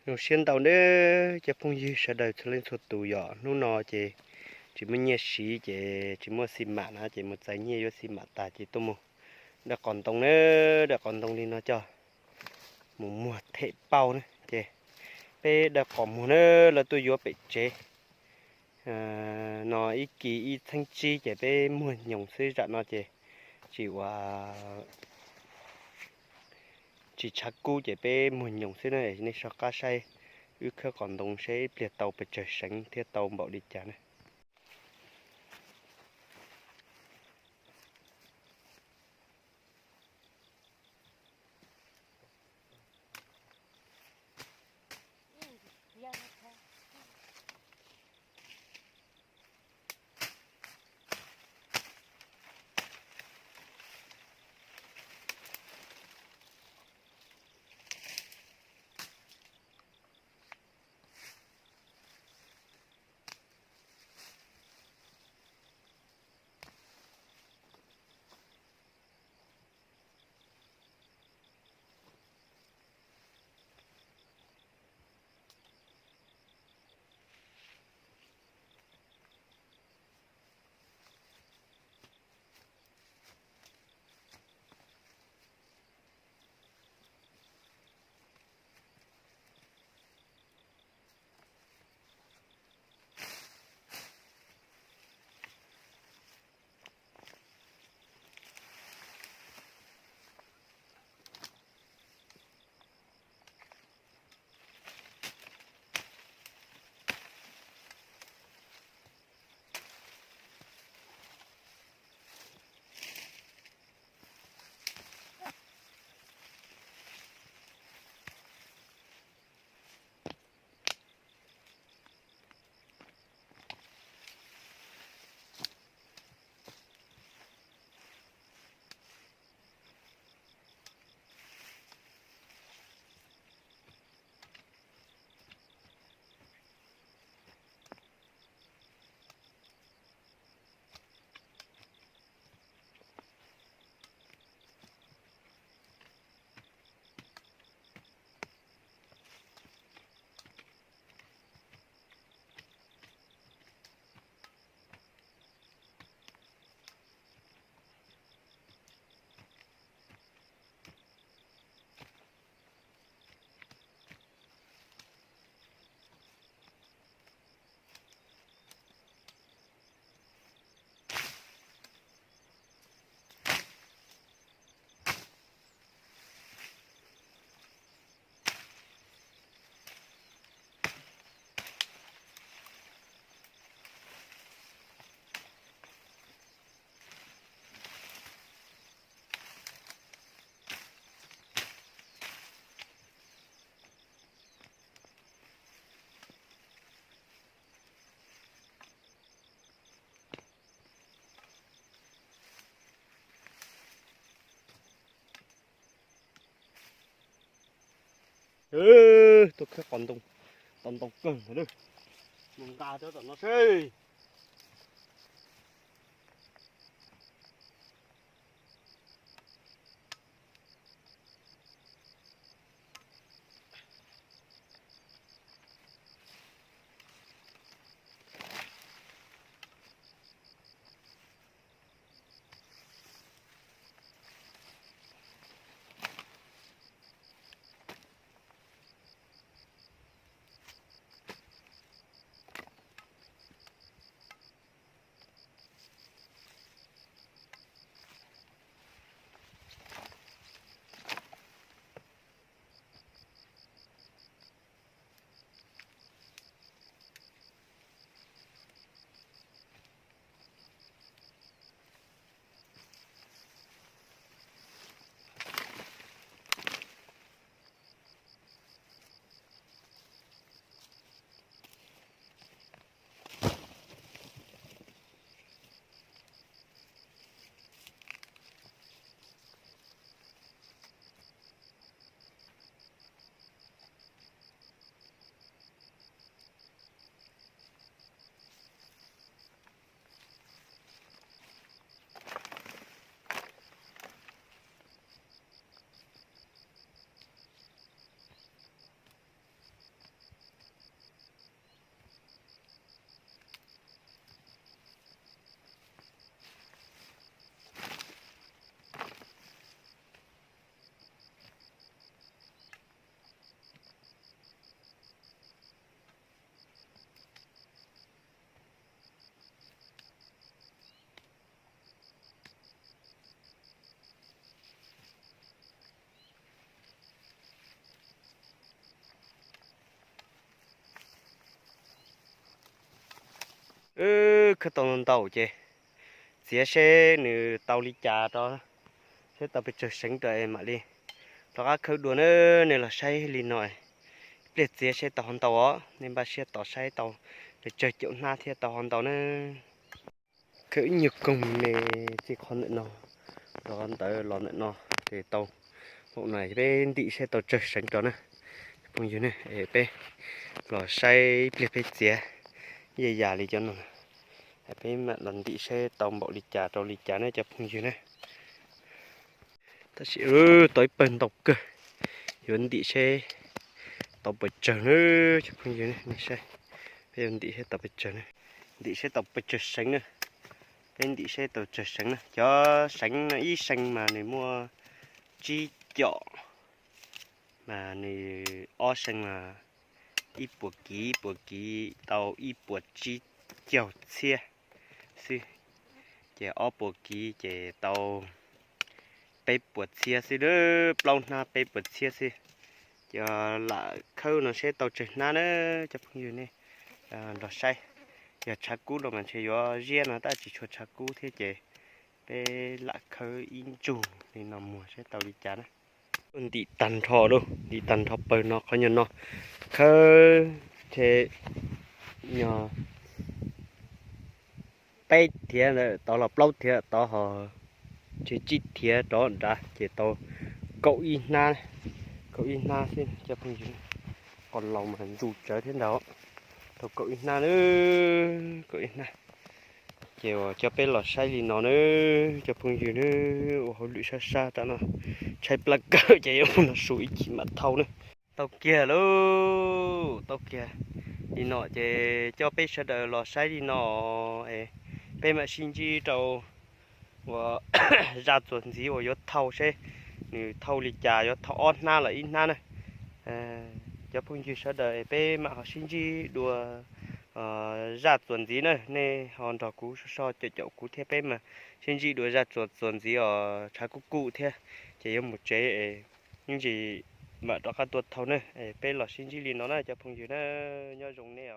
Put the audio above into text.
Zoo siab ntau nawb cov phooj ywg sawv daws txhua leej txhua tus, yog hnub no ces tsis muaj nyiaj siv ces tsis muaj xi mam na, ces mus txais nyiaj yuav xi mam tas ces tuaj mus dawb qos ntoo na, dawb qos ntoo li no coj mus muag them pauj na. Ces peb dawb qos muag na, lawv tuaj yuav pem tsev no ib kis ib txheeb tsib ces peb muag nyoos xwb, zam no ces tsis ua tsis tshav kub ces peb muag nyoos xwb na. Nej soj qab saib wb khawb qos ntoo seb ib pliag tau pes tsawg seev thiab tau npaum li cas na. Tuaj khawb qos ntoo, tau ntau kawg ntawd. Mus nqa cov tom no seb. Khawb tau ntau ces txiav seb nws tau li cas rau, seb tau pes tsawg seev rau mam li rov qab khawb dua na. Nej los saib li no, pliag txiav seb tau ho ntau os, nej npaj siab tos saib tau pes tsawg caum hnab thiab tau ho ntau na. Khawb ib nyuag koog me txij qhov ntawm no rov ntawd los ntawm no ces tau npaum no, peb ntim seb tau tsawg seev rau na cov phooj ywg ne. Es peb los saib ib pliag peb txiav ib yam li cov no, peb mam los ntim seb tau npaum li cas rau li cas ne cov phooj ywg ne. Tab sis tau ib pawg ntau kawg, yuav ntim seb tau pes tsawg na cov phooj ywg ne. Nej saib, peb yuav ntim seb tau pes tsawg na, ntim seb tau pes tsawg seev na. Peb ntim seb tau tsawg seev na. Cov seev no ib seev mas nws muaj tsib caum, mas nws ob seev mas ib puas kiv, ib puas kiv tau ib puas tsib caug txhiab xwb. Ces ob puas kiv ces tau peb puas txhiab xwb, plaub hnab peb puas txhiab xwb. Ces lam khawb no seb tau tsawg hnab na cov phooj ywg ne. Nrog saib, yog tshav kub no mas ntshe yuav ziab no, tab tsis tshua tshav kub thiab ces peb lam khawb ib ntsug li no muag seb tau li cas na. Ntim tag nrho lauj, ntim tag nrho pawg no qhov nyuag no, khawb ntshe nyog peb thiav ntawd tod los plaub thiav tod ho ntshe tsib thiav rov nrad ces tau kaum ib hnab, kaum ib hnab xwb cov phooj ywg. Qos laus mas ntsu tsawv thiab ntag, tau kaum ib hnab na, kaum ib hnab. Ces uas coj peb los saib li no na cov phooj ywg na, ua hauj lwm sab sab tam no tshaib plab kawg ces yuav mus nrog su ib chim mam thau na. Tau kiag lauj, tau kiag li no ces coj peb sawv daws los saib li no es peb mam sib ntsib rau uas zaj txuas ntxiv uas yuav thau seb nws thau li cas, yuav thau ob hnab los ib hnab na. Cov phooj ywg sawv daws es peb mam ho sib ntsib dua zaj txuas ntxiv na, nej ho nrog kuv so so caum caum kuv thiab peb mam sib ntsib dua zaj txuas txuas ntxiv os tshav kuj kuj thiab ces yuav mus tsev es ib ntsis mam rov qab tuaj thau na. Peb los sib ntsib li no na cov phooj ywg na, nyob zoo nej.